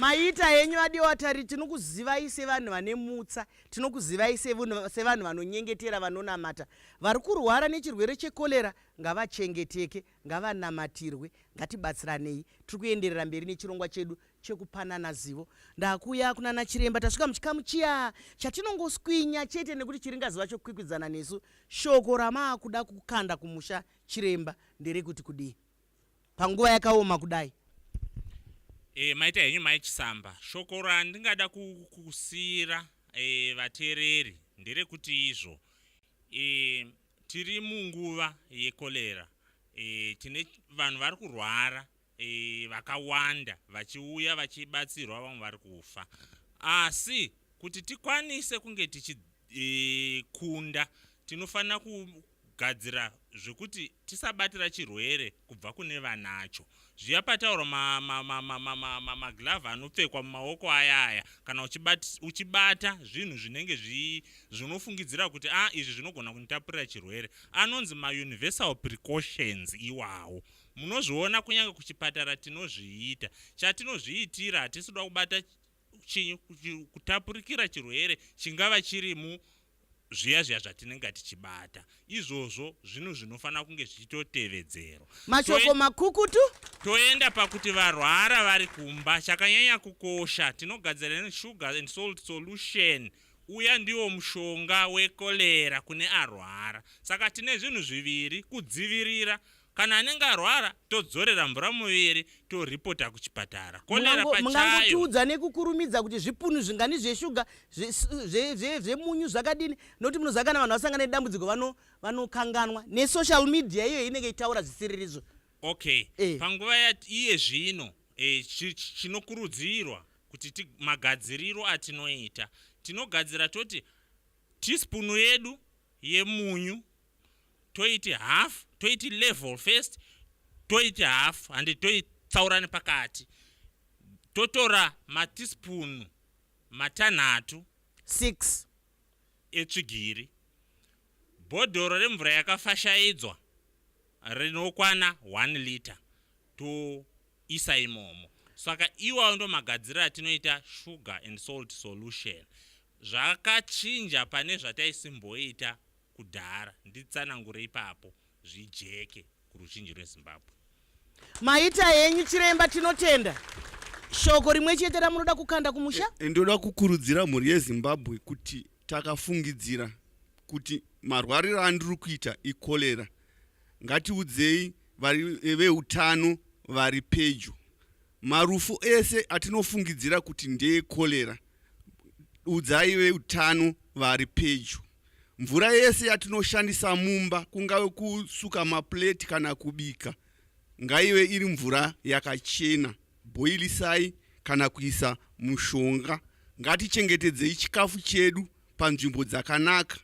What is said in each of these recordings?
Maita henyu vadiwa tari, tinokuzivai sevanhu vane mutsa, tinokuzivai sevanhu vanonyengetera, vanonamata. Vari kurwara nechirwere chekolera ngavachengeteke, ngavanamatirwe, ngatibatsiranei. Tiri kuenderera mberi nechirongwa chedu chekupanana zivo. Ndakuuya kunana chiremba, tasvika muchikamu chiya chatinongoswinya chete nekuti chiringazuva chokukwikwidzana nesu. Shoko ramaakuda kukanda kumusha chiremba nderekuti kudii panguva yakaoma kudai? E, maita henyu mai Chisamba. Shoko randingada kusiira e, vateereri nderekuti izvo e, tiri munguva yekolera e, tine vanhu vari kurwara e, vakawanda vachiuya vachibatsirwa, vamwe vari kufa, asi kuti tikwanise kunge tichikunda e, tinofanira kugadzira zvekuti tisabatira chirwere kubva kune vanacho. Zviya pataurwa maglavha anopfekwa mumaoko aya aya, kana uchibata zvinhu zvinenge zvinofungidzira kuti a ah, izvi zvinogona kunditapurira chirwere, anonzi mauniversal precautions iwawo. Munozviona kunyange kuchipatara tinozviita. Chatinozviitira, hatisi kuda kubata kutapurikira chirwere chingava chiri mu zviya zviya zvatinenge tichibata. Izvozvo zvinhu zvinofanira kunge zvichitotevedzerwa. Mashoko makukutu. Toenda pakuti varwara vari kumba, chakanyanya kukosha tinogadzira nesugar and salt solution. Uya ndiwo mushonga wekolera kune arwara. Saka tine zvinhu zviviri: kudzivirira kana anenge arwara, todzorera mvura muviri, toripota kuchipatara. Kolera pachayo. Mungangotiudza nekukurumidza kuti zvipunu zvingani zveshuga, zvemunyu zvakadini? Nokuti munoziva kana vanhu vasangana nedambudziko vanokanganwa nesocial media iyo inenge itaura zvisiririzvo. Okay, panguva iye zvino chinokurudzirwa kuti magadziriro atinoita, tinogadzira toti teaspoon yedu yemunyu toiti half, toiti level first, toiti half handi, toitsaura nepakati, totora mateaspoon 6 6 etsvigiri, bhodhoro remvura yakafashaidzwa rinokwana 1 liter, toisa imomo. Saka iwawo ndo magadziriro atinoita sugar and salt solution. Zvakachinja pane zvataisimboita kudhara. Nditsanangure ipapo zvijeke kuruzhinji rweZimbabwe. Maita henyu chiremba, tinotenda. Shoko rimwe chete ramunoda kukanda kumusha? Ndoda kukurudzira mhuri yeZimbabwe kuti takafungidzira kuti marwariro andiri kuita ikolera, ngatiudzei veutano vari pedyo. Marufu ese atinofungidzira kuti ndeekolera, udzai veutano vari pedyo. Mvura yese yatinoshandisa mumba, kungave kusuka maplate kana kubika, ngaive iri mvura yakachena. Bhoilisai kana kuisa mushonga. Ngatichengetedzei chikafu chedu panzvimbo dzakanaka,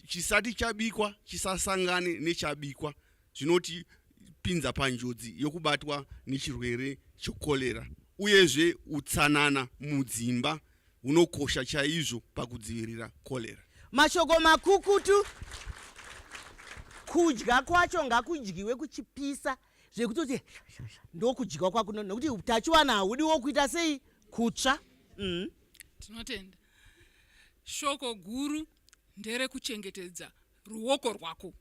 chisati chabikwa chisasangane nechabikwa, zvinotipinza panjodzi yokubatwa nechirwere chekolera. Uyezve utsanana mudzimba hunokosha chaizvo pakudzivirira kolera. Mashoko makukutu. Kudya kwacho ngakudyiwe kuchipisa zvekutoti ndokudyiwa kwakuno, nekuti utachiwana haudiwo kuita sei kutsva. Tinotenda. Shoko guru nderekuchengetedza ruoko rwako.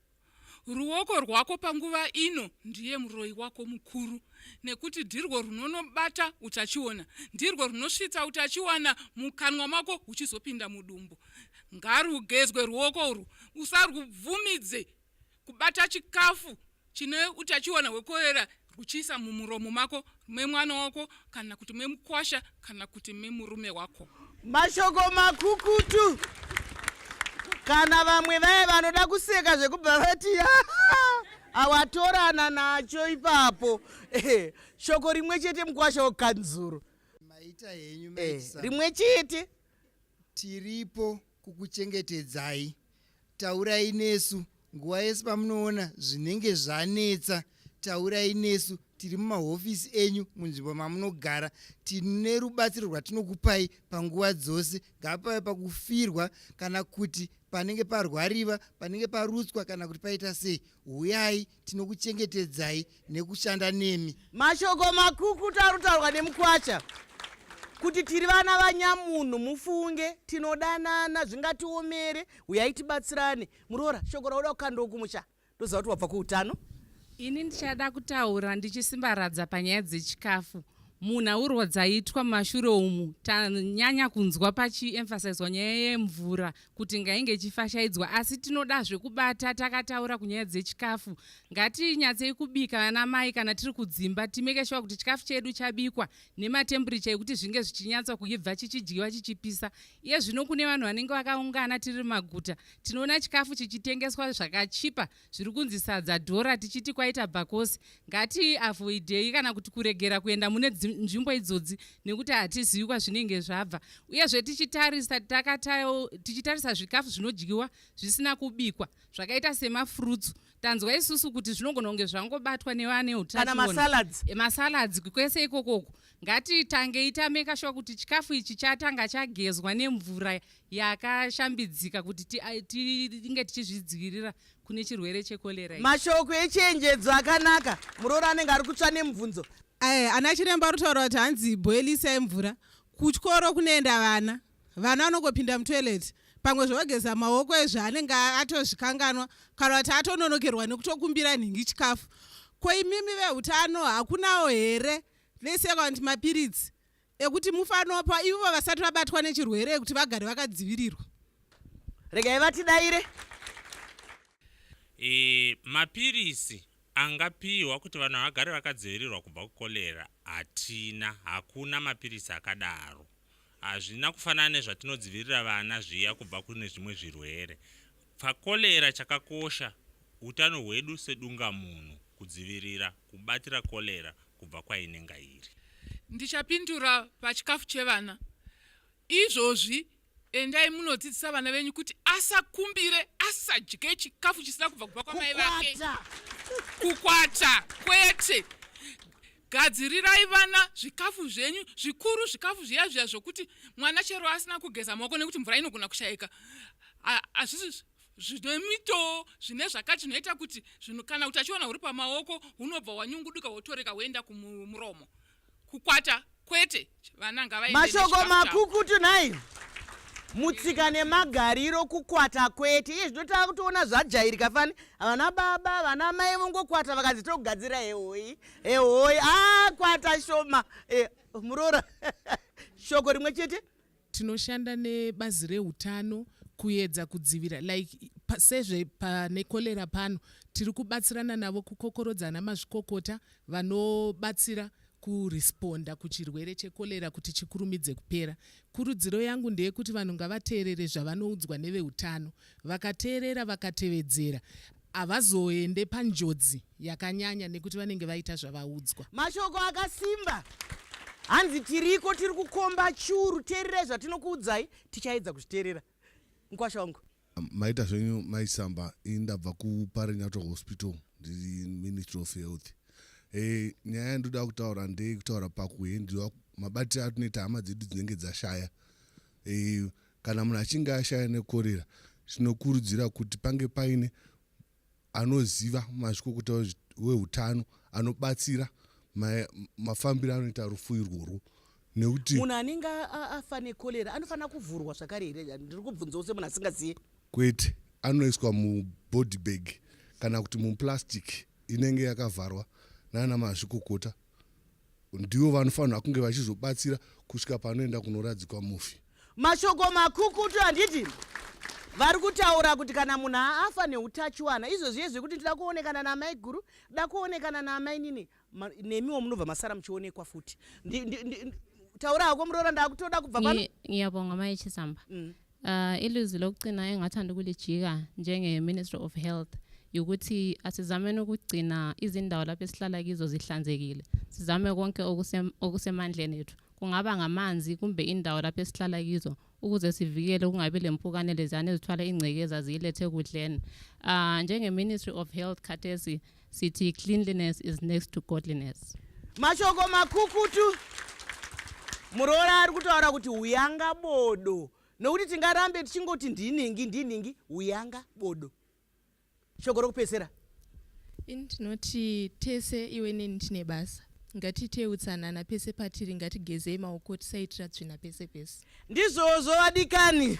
Ruoko rwako panguva ino ndiye muroyi wako mukuru, nekuti ndirwo runonobata utachiona, ndirwo runosvitsa utachiwana mukanwa mako huchizopinda mudumbu. Ngarugezwe ruoko urwu, usarubvumidze kubata chikafu chine utachiona hwekorera ruchiisa mumuromo mako, memwana wako, kana kuti memukwasha, kana kuti memurume wako. Mashoko makukutu. Kana vamwe vaya vanoda kuseka zvekubva vati awatorana nacho ipapo. Shoko rimwe chete mukwasha wekanzuru. Maita henyu Maisa. Rimwe chete. Tiripo kukuchengetedzai. Taurai nesu nguva yese pamunoona zvinenge zvanetsa. Taurai nesu, tiri mumahofisi enyu munzvimbo mamunogara. Tine rubatsiro rwatinokupai panguva dzose, ngapave pakufirwa kana kuti panenge parwariwa, panenge parutswa kana kuti paita sei. Huyai, tinokuchengetedzai nekushanda nemi. Mashoko makukutu ari kutaurwa nemukwasha. Kuti tiri vana vanyamunhu mufunge, tinodanana zvingatiomere, huyai tibatsirane. Muroora, shoko rauda kukandawo kumusha. Ndoziva kuti wabva kuutano. Ini ndichada kutaura ndichisimbaradza panyaya dzechikafu. Munhaurwa dzaitwa mumashure umu tanyanya kunzwa pachiemphasizwa nyaya yemvura kuti ngainge ichifashaidzwa asi tinodazve kubata takataura kunyaya dzechikafu. Ngatinyatsei kubika vana mai kana tiri kudzimba timeke shuwa kuti chikafu chedu chabikwa nematemburicha ekuti zvinge zvichinyatsa kuibva chichidyiwa chichipisa. Iye zvino kune vanhu vanenge vakaungana tiri maguta tinoona chikafu chichitengeswa zvakachipa zviri kunzi sadza dhora tichiti kwaita bhakosi. Ngatiavoidei kana kuti kuregera kuenda mune nzvimbo idzodzi nekuti hatizivi kwazvinenge zvabva. Uyezve tichitarisa tichitarisa zvikafu zvinodyiwa zvisina kubikwa zvakaita semafurutsu tanzwa isusu kuti zvinogona kunge zvangobatwa nevane utachiona. Kana masalads. Masalads kwese ikokoko. Ngatitangei tameka shuwa kuti chikafu ichi chatanga chagezwa nemvura yakashambidzika kuti tinge tichizvidzivirira kune chirwere chekolera. Mashoko echenjedzo akanaka. Muroora anenge ari kutsva nemubvunzo. Eh, ana chiremba ari kutaura kuti hanzi boilisai mvura. Kuchikoro kunoenda vana. Vana vanongopinda mutoilet pamwe zvovageza maoko ezvi anenge atozvikanganwa kana kuti atononokerwa nekutokumbira nhingi chikafu. Ko imimi vehutano hakunawo here vese kana kuti mapiritsi ekuti mufanopa ivo vasati vabatwa nechirwere ekuti vagare vakadzivirirwa? Regai vatidaire. E, mapirisi angapiwa kuti vanhu vagare vakadzivirirwa kubva kukolera hatina, hakuna mapirisi akadaro. Hazvina kufanana nezvatinodzivirira vana zviya kubva kune zvimwe zvirwere. Pakolera chakakosha utano hwedu sedungamunhu kudzivirira kubatira kolera kubva kwainenga iri. Ndichapindura pachikafu chevana. Izvozvi endai munodzidzisa vana venyu kuti asakumbire, asadye chikafu chisina kubva kubva kwamai vake. Kukwata kwete. Gadzirirai vana zvikafu zvenyu zvikuru, zvikafu zviya zviya zvokuti mwana chero asina kugeza maoko nekuti mvura inogona kushayika, hazvisi zvine mitoo zvine zvakati zvinoita kuti zvinhu kana utachiona huri pamaoko hunobva hwanyunguduka hwotoreka hwoenda kumuromo. Kukwata kwete, vana ngavaende Mashoko makukutu nhai. Mutsika nemagariro kukwata kwete. Iye zvino tava kutoona zvajairika fani. Vana baba, vana mai vongokwata vakanzi togadzira hehoi. Hehoi. Ah, kwata shoma. Eh, muroora. Shoko rimwe chete. Tinoshanda nebazi rehutano kuedza kudzivira like sezve pane cholera pano tiri kubatsirana navo kukokorodza ana mazvikokota vanobatsira kuresponda kuchirwere chekolera kuti chikurumidze kupera. Kurudziro yangu ndeyekuti vanhu ngavateerere zvavanoudzwa neveutano. Vakateerera vakatevedzera havazoende panjodzi yakanyanya nekuti vanenge vaita zvavaudzwa. Mashoko akasimba. Hanzi tiriko tiri kukomba churu, teererai zvatinokuudzai, tichaedza kuzviteerera. Mkwasha wangu. Maita zvenyu Mai Samba, ini ndabva kuParirenyatwa Hospital, ndiri Ministry of Health. E, nyaya yandoda kutaura ndeyekutaura pakuhendiwa mabatiro atinoita hama dzedu dzinenge dzashaya. E, kana munhu achinge ashaya nekorera, tinokurudzira kuti pange paine anoziva mazvikokota wehutano anobatsira mafambiro anoita rufu irworwo nekuti munhu anenge afa nekorera anofanira kuvhurwa zvakare here? Ndiri kubvunzawo semunhu asingazive. Kwete, anoiswa mubody bag kana kuti muplastic inenge yakavharwa nana mazvikokota. Ndivo vanofanirwa kunge vachizobatsira kusvika panoenda kunoradzikwa mufi. Mashoko makukutu handiti? Vari kutaura kuti kana munhu afa neutachiwana izvozvi zvekuti ndida kuonekana naamaiguru, da kuonekana naamainini, nemiwo munobva masara muchionekwa futi. Taura hako muroora, ndakutoda kubva pano. Ngiyabonga Mai Chisamba. Ilizwi lokugcina engathanda ukulijika njenge Ministry of Health ukuthi asizameni ukugcina izindawo lapho esihlala kizo zihlanzekile. Sizame konke okusemandleni ethu. Kungaba ngamanzi kumbe indawo lapho esihlala kizo ukuze sivikele kungabi lempukane leziyana ezithwala ingcekeza ziyilethe ekudleni. Njenge Ministry of Health khathesi sithi cleanliness is next to godliness. Mashoko makukutu. Muroora ari kutaura kuti uyanga bodo, nokuti tingarambe tichingoti ndiningi ndiningi, uyanga bodo. Shoko rokupedzisira. Ini ndinoti tese iwe neni tine basa. Ngatiitei utsanana pese patiri, ngatigezei maoko tisaitira tsvina pese pese. Ndizvozvo vadikani.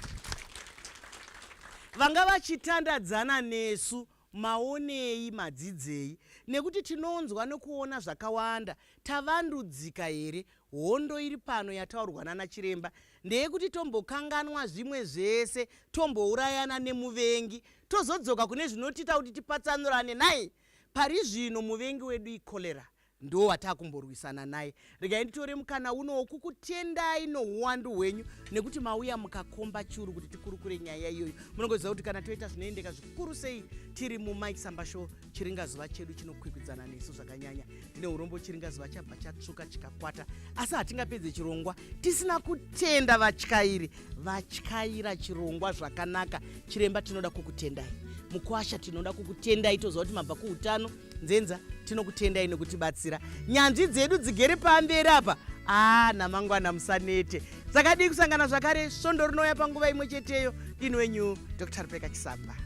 Vanga vachitandadzana nesu maonei madzidzei nekuti tinonzwa nekuona zvakawanda tavandudzika here hondo iri pano yataurwa nana chiremba ndeyekuti tombokanganwa zvimwe zvese tombourayana nemuvengi tozodzoka kune zvinotiita kuti tipatsanurane nhai Pari zvino muvengi wedu icholera ndiwo watakumborwisana naye. Regai nditore mukana uno wokukutendai nohuwandu hwenyu nekuti mauya mukakomba churu kuti tikurukure nyaya iyoyo. Munongoziva kuti kana toita zvinoendeka zvikuru sei tiri muMike Samba Show, chiringazuva chedu chinokwikwidzana nesu zvakanyanya. Ndine urombo chiringazuva chabva chatsvuka chikakwata, asi hatingapedze chirongwa tisina kutenda vatyairi vatyaira chirongwa zvakanaka chiremba tinoda kukutendai mukwasha tinoda kukutendai toziva kuti mabva kuutano nzenza tinokutendai nekutibatsira nyanzvi dzedu dzigere pamberi apa aa ah, namangwana musanete dzakadii kusangana zvakare svondo rinouya panguva imwe cheteyo ini wenyu dr rebecca chisamba.